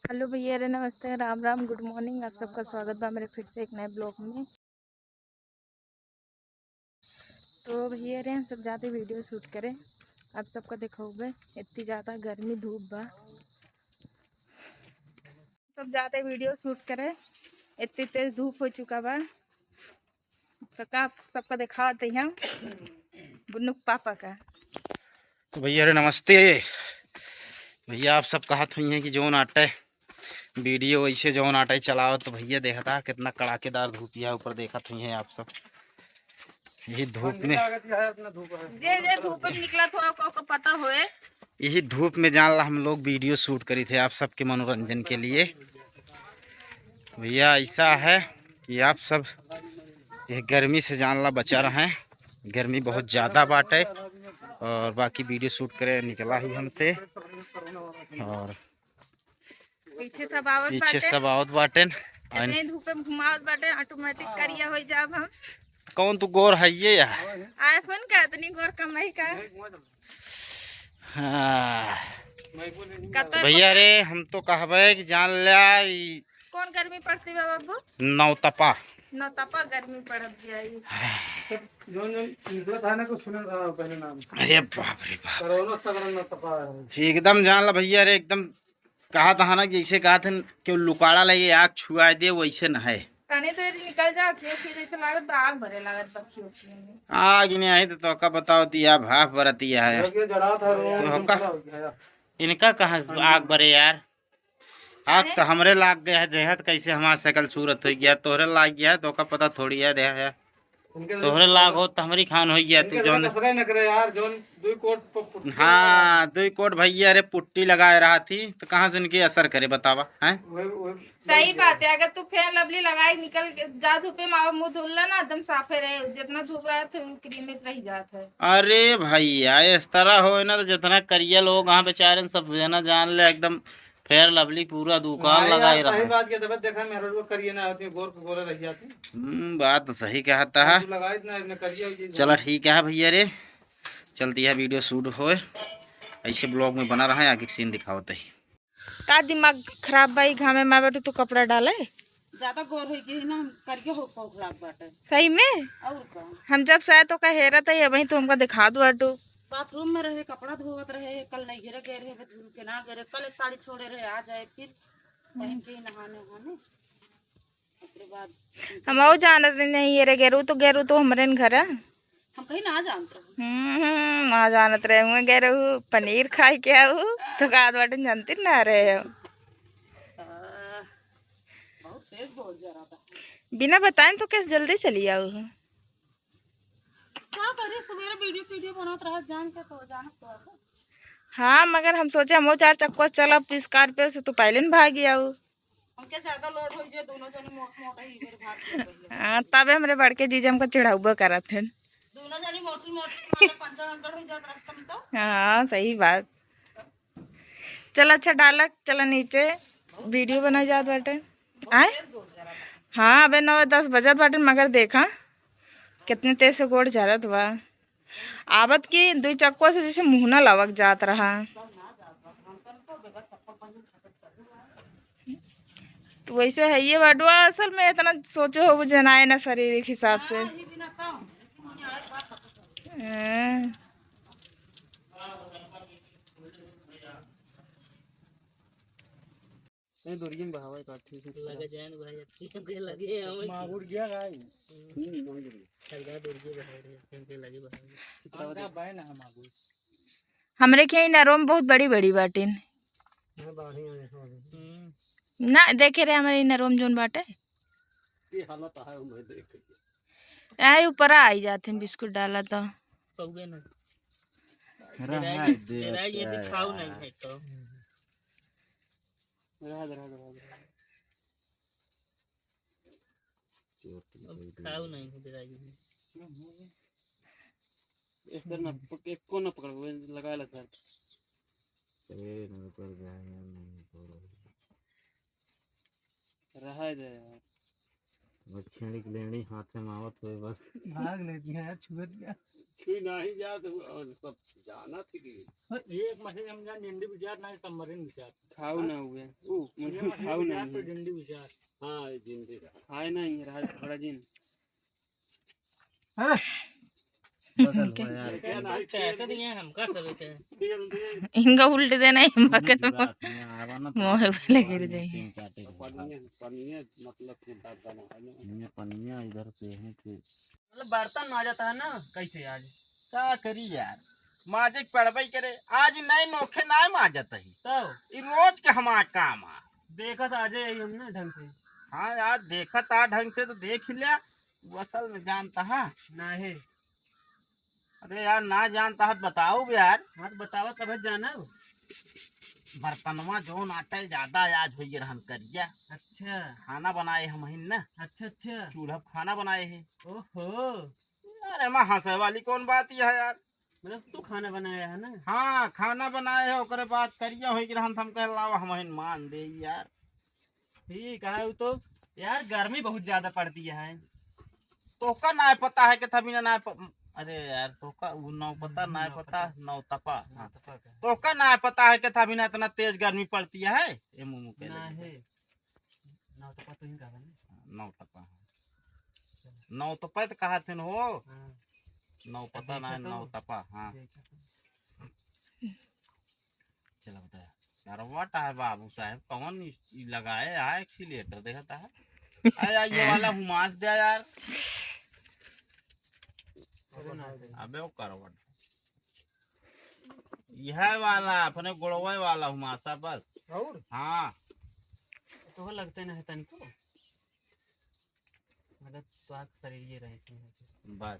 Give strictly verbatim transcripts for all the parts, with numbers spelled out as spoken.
हेलो भैया रे, नमस्ते, राम राम, गुड मॉर्निंग। आप सबका स्वागत बा मेरे फिर से एक नए ब्लॉग में। तो भैया रे, हम सब जाते वीडियो शूट करे, आप सबका दिखाऊबे। इतनी ज्यादा गर्मी धूप बा, सब जाते वीडियो शूट करे, इतनी तेज धूप हो चुका बा। तो का सबका दिखाते हैं बुन्नू के पापा का। तो भैया रे नमस्ते। भैया आप सब कहत हुई हैं कि जौन आटे वीडियो वैसे जौन आटे चलाओ, तो भैया देखता कितना कड़ाकेदार धूप है ऊपर, देखत हुई हैं आप सब। यही धूप में, जे जे धूप में निकला थोड़ा को, को पता होए। यही धूप में जान ला हम लोग वीडियो शूट करी थे आप सबके मनोरंजन के लिए। भैया ऐसा है कि आप सब ये गर्मी से जान ला बचा रहें, गर्मी बहुत ज्यादा बाटे। और बाकी वीडियो शूट करे निकला ही हमसे। और पीछे सब आवत पीछे बाटे। सब आवत बाटेन। इतने धूप में घुमावत बाटे, ऑटोमेटिक करिया हो जाब हम। कौन तू गोर है ये यार? आईफोन का इतनी गोर कमाई का। हाँ। कतर भैया रे, हम तो कहबे कि जान ल्या ई कौन गर्मी पड़ती बा बाबू? नौतपा। नौतपा गर्मी पड़त जाई। जौन जौन निकला था ना, कुछ सुना था पहले नाम। अरे बाप रे बाप। कोरोना सगरन नौतपा है। एकदम जान ला भैया रे, एकदम कहा था ना, जैसे कहा थे कि लुकाड़ा लगे आग छुआ दे, वैसे न है। तने तो यदि निकल जाओ, खियो खियो जैसे लागत बा, आग बरे लागत बा खियो खियो में। आग नहीं आई तो, तो का बताओ ती, या भाप बरती है। लगे जरा था, रो तो का? हो गया। इनका कहाँ आग बरे यार? आग तो हमरे लाग गया है, देहत कैसे हमार शकल सूरत हो गया, तोहरे लाग गया है, तो का पता थोड़ी है, देह है। इनके तोहरे लाग हो तो हमरी खान हो गया, तू इनके जौन लगा सगाई न करे यार, जौन दुई कोट प-, पुट्टी हाँ, लगा। दुई कोट भैया रे पुट्टी लगाए रहा थी, तो कहाँ से इनके असर करे बतावा, हैं? वही, वही सही बात है, अगर तू फेयर लवली लगाई निकल के जा धूपे में, मुँह धुलला ना, एकदम साफे रहे, जितना धूप रहे तो क्रीम में रह जात है। अरे भैया, इस तरह हो ना तो जितना करिया लोग वहाँ बेचारे सब जना जान ले एकदम फेयर लवली पूरा दुकान नहीं यार, लगाए सही रहा। बात के तबीयत देखा, मेरे लोग करिए ना होती, गोर के गोरे रह जाते। हम्म, बात तो सही कहता है। तू लगाई ना, इसने करिए, ये चला ठीक है भैया रे, चलती है वीडियो शूट होए, ऐसे ब्लॉग में बना रहा है, आगे सीन दिखावत ही। का दिमाग खराब बा, ई घामे में बैठू तू कपड़ा डाले? ज्यादा गोर हो गई ना, हम करिए हो पौख लाग बाटे। सही में? और का? हम जब से आए तो का हेरत है, अबहीं तू हमका दिखा दो आटू। बाथरूम में रहे, कपड़ा धोवत रहे, कल नैहरे गए रहे, धुल के ना गए रहे, कल एक साड़ी छोड़े रहे, आ जाए फिर पहन के नहाने वहाने। ओकरे बाद हम और जानत नहीं, ये रे गेरू तो, गेरू तो हमरे न घर है। हम कहीं ना जानत रहे। हम्म, हम्म, ना जानत रहे हुए, गेरू पनीर खाए के आऊ, तो का बाटे जानते ना रहे हो। आ, बहुत तेज बहुत जरा था। बिना बताए तो कैसे जल्दी चली आऊ? का करे, सवेरे वीडियो, वीडियो बनात रहत, जान के तो, जानत तो हको। हाँ, मगर हम सोचे, हम वो चार चक्का से चलब, तो स्कॉर्पियो से तो पहले न भाग गया वो। हमके ज्यादा लोड हो जाए, दोनों जने मोट मोट है, इधर भाग के पहले। हाँ, तबे हमरे बड़के जीजा हमका चिढ़ाउबो करत हैं। दोनों जने मोटी मोटी, मतलब, पंचर अंदर हो जात रास्ता में तो। हाँ, सही बात। चल अच्छा डाला, चल नीचे वीडियो बनाई जात बाटे। आए? हाँ, अबे नौ दस बजत बाटे, मगर देखा कितने तेज से गोड़ जरत बा। आवत की दुई चक्को से जैसे मुहना लवक जात रहा। तो वैसे है ये बडुआ, असल में इतना सोचे हो जनाए ना शारीरिक हिसाब से। हाँ। नहीं, दुर्गी में बहावे का ठीक है। लगे जाए ना भाई, अच्छी हमके लगे, हम मागुर गया भाई। हम्म। हम्म, मागुर गया। लगा दुर्गी बहावे, हमके लगे बहावे। कितना बजे? बाय ना हम मागुर। हमरे के इनरोम बहुत बड़ी बड़ी बाटिन। हाँ, बाढ़ी आए हैं। हम्म। ना, देखे रहे हमरे इनरोम जोन बाटे। ये हालत है, मैं देख के। आए ऊपर आई जाते हैं, बिस्कुट डाला तो। कौवे ना। रहा तेरा, है, तेरा ये देख दिखाऊ क्या नहीं है तो। रहा दे, रहा दे, रहा दे। अब खाओ नहीं है जरा ये। एक बार ना पक-, एक को ना पकड़, वो लगा ला सर। ए, नहीं कर रहा है, नहीं कर रहा है। रहा दे यार। छेड़ी के लेड़ी हाथ में आवत हुए बस। भाग लेती है यार, छुअत गया। छुई नहीं जात हुआ और सब जाना थी कि एक महीने हम जान डंडी बिचार ना, तमरिन बिचार। खाऊ ना हुए। ओ, ये महीने खाऊ ना बिचार तो हुए। डंडी बिचार। हाँ, ये जिंदगी रहा। खाए नहीं, रहा बड़ा जिन। अरे। बदल हो यार। इनका उल्टे देना ही हम बकरे में। मोहे वाले गिर जाए। पनिया इधर से है कि मतलब बर्तन माजत है ना, कैसे आज? का करी यार, माजे के पड़बे करे। आज नहीं नोखे ना माजत ही। तो? ई रोज के हमार काम आ। देखत आ जाए हम ना ढंग से। हाँ यार, देखत आ ढंग से तो देख ही लिया। वो असल में जानता है? नहीं। अरे यार, ना जानता है तो बताओ बे यार। हाँ, तो बतावा तब जाना। बर्तनवा जोन आटे ज्यादा आज होइए रहन करिया। अच्छा। खाना बनाए हम ही ना। अच्छा, अच्छा। चूल्हा पे खाना बनाए है। ओहो। अरे, एमा हंसे वाली कौन बात है यार? मतलब, तू खाना बनाया है ना? हाँ, खाना बनाए है, ओकरे बाद करिया होइए रहन, हम कहे, "लावा, हम ही मान दे यार।" ठीक है, वो तो यार, गर्मी बहुत ज्यादा पड़ती है। तोहका ना पता है कि थबी ना, ना प-, अरे यार, तोहका वो नौ पता, हम्म, ना नौ पता, पता। नौ तपा, हाँ। नौ तपा का। तोहका ना पता है कि थबी ना इतना तेज गर्मी पड़ती है, ए मुँह मुँह के ना लगे। है। नौ तपा तो ही कहा ना। नौ तपा, हाँ। नौ तपा तो कहा थे न हो। हाँ। नौ पता देखा ना, तो। नौ तपा, हाँ। देखा तो। चला बताया। करवट है बाबू साहब, कौन ई, ई लगाए है accelerator, देखता है। अरे यार, ये वाला हुमास दे यार। अबे वो करवट। यह वाला, अपने गोड़वे वाला हुमासा बस। और? हाँ। तो लगते नहीं तनिको। मतलब, स्वास्थ्य शरीर ये रहे थे। बस।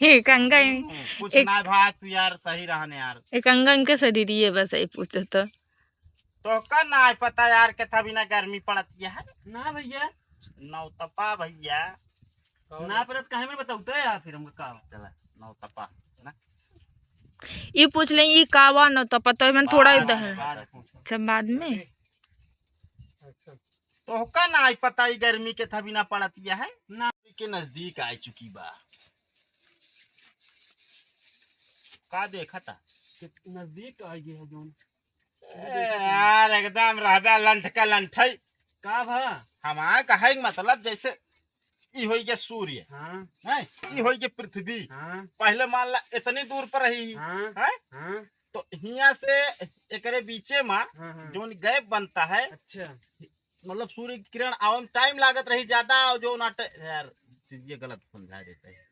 एक अंगा ही, कुछ एक ना भाग, तू यार सही रहने यार। एक अंगा इनके शरीर ये बस, यही पूछे तो। तोहका ना पता यार, के थबी ना गर्मी पड़ती है। ना भैया। नौ तपा भैया। ना पड़त काहे में बताऊ तो यार, फिर हमको का? चला, नौ तपा, है ना? ई पूछ ले, ई का बा नौ तपा, तो मैंने थोड़ा ही बाद में, दहन। बाद में। अच्छा, बाद में। अच्छा। तोहका ना आई पता, ई गर्मी के थबी ना पड़तिया है ना, के नजदीक आ चुकी बा। का देखता? नजदीक आ गई है जोन। ए, यार, एकदम रहबे लंठ का लंठई। का भा? हमार कहे के मतलब, जैसे ई होई गया सूर्य, हाँ। हैं? ई होई गया पृथ्वी। हाँ। पहले मान ला इतनी दूर पर रही, हाँ। हैं? हाँ। तो हियां से एकरे बीचे में हाँ, हाँ। जोन gap बनता है, अच्छा। मतलब सूर्य की किरण आवे में time लागत रही ज्यादा, और जो ना ट-, यार, चीज ये गलत समझा देता है।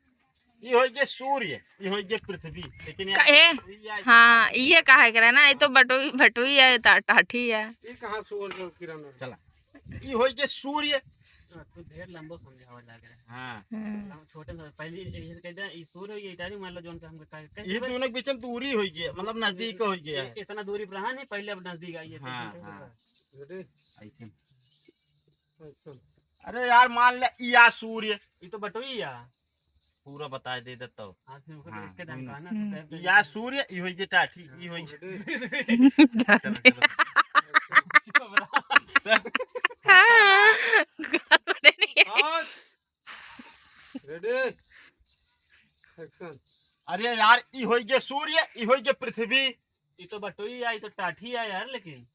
ई होई गया सूर्य, ई होई गया पृथ्वी, लेकिन यार, का-, ए, पृथ्वी या हाँ, इतना ये कहा करे ना, ये तो बटोई, बटोई है, टा-, टाठी है। ये कहाँ सूर्य की किरण है? चला, ई होई गया सूर्य। हाँ, तू ढेर लंबो समझावे लाग रहे। हाँ। हम्म। हम छोटे में पहले ये, ये कह दे, ई सूर्य होई गया, टाठी, मान लो जोन का हमको कह, कह ये दे। दोनों के बीच में दूरी होई गया, मतलब नजदीक होई गया है। इतना दूरी पर रहा नहीं, पहले अब नजदीक आई है, हाँ, तो हाँ। ऐसे। अच्छा। अरे यार, मान ले, या सूर्य। ई तो बटोई या। पूरा बताए दे देता हूँ। हाँ, फिर ओकर हाँ, इसके दाम हम्म। कहा ना, हम्म। तो या सूर्य, ई होई के टाठी, ई होई के। चलो, चलो। हाँ। और ready? Action। अरे यार, ई होई के सूर्य, ई होई के पृथ्वी। ई तो बटोई या, ई तो टाठी या यार, लेकिन।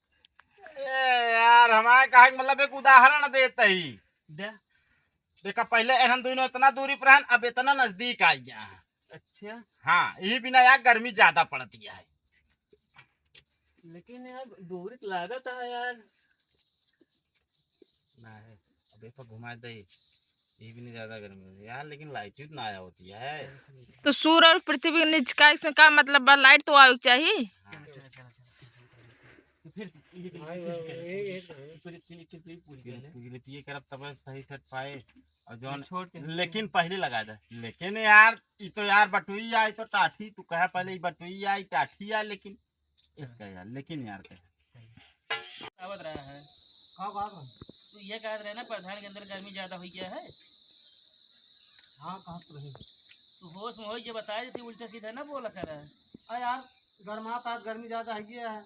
ए यार, हमारे कहा के मतलब एक उदाहरण देते ही। दे। देखा, पहले एहन दोनों इतना दूरी पर रहन, अब इतना नजदीक आ गया है। अच्छा। हाँ, यही बिना यार गर्मी ज्यादा पड़ती है। लेकिन यार, दूरी तो लागत है यार। ना है, अब एक बार घुमा दे, ये भी नहीं ज्यादा गर्मी होती यार, लेकिन light ही तो ना आया होती है। तो सूर्य और पृथ्वी के निचका इसमें का मतलब बा? Light तो आवे के चाहिए। हाँ। चला, चला, चला, चला, चला। तो फिर ये भाई, भाई, ये, ये, ये। फिर, फिर, फिर, फिर पूछ ले। पूछ ले, ये करब तब सही set पाए। और जौन, छोड़ के। लेकिन पहले लगा दे। लेकिन यार, ई तो यार बटुई आई तो टाठी, तू कहे पहले ई बटुई आई, टाठी आई, लेकिन इसका यार, लेकिन यार कहे। आवत रहा है। का बात है? तू ये कहत रहे ना, प्रधान के अंदर गर्मी ज्यादा हो गया है। हाँ, कहत रहे। तू होश में हो, ये बता देती, उल्टा सीधा ना बोला कर। आ यार, गरमात आज गर्मी ज्यादा है, ये है।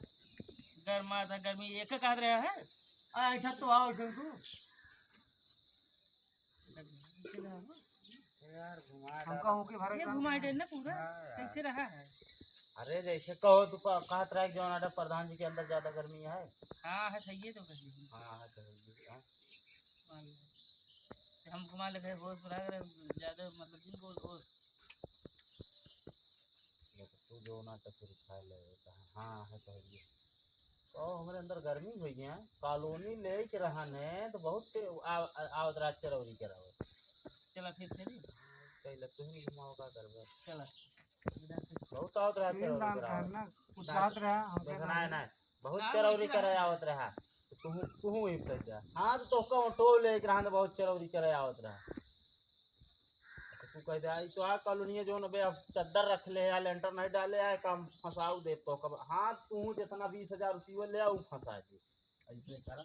गरमात है, गर्मी एक कहत रहा है। आ, ऐसा तो आओ, ऐसा तो। यार, घुमा हमका डाला। होके भरा ये काम घुमा है। दे ना पूरा, हाँ यार। कैसे रहा है? अरे, जैसे कहो, तू कह-, कहत रहा कि जौन आटा प्रधान जी के अंदर ज्यादा गर्मी है। हाँ, है, सही है तो कही। हाँ, है, सही है, हाँ। मान लो। हम घुमा ले गए, बहुत बुरा करे, ज्यादा मतलब दिन को, वो ये तो तू जो ना तो फिर उठा ले, कहा, हाँ, है, कह दिए। तो हमारे अंदर गर्मी हुई है, कॉलोनी ले के रहन है, तो बहुत से आ-, आ-, आवत रात चरौरी करावत। चला फिर चली। पहले तू ही घुमाओ, का करबे? चला। बहुत आवत रात तीन चरौरी दान करावत। करना, कुछ बात रहा, हम देखना है ना, बहुत हाँ, चरौरी करे आवत रहा। तो तू, तू ही फंस जा। हाँ, तो तोहका ऑटो ले के रहन, बहुत चरौरी करे आवत रहा। तो तू कह दे, "आई तो आ कॉलोनी है, जो न बे अब चद्दर रख ले, या लेंटर नहीं डाले, या काम फंसाऊ दे तो कब।" हाँ, तू जितना बीस हजार रुपये ले आऊ, फंसा दे। ऐसे करा।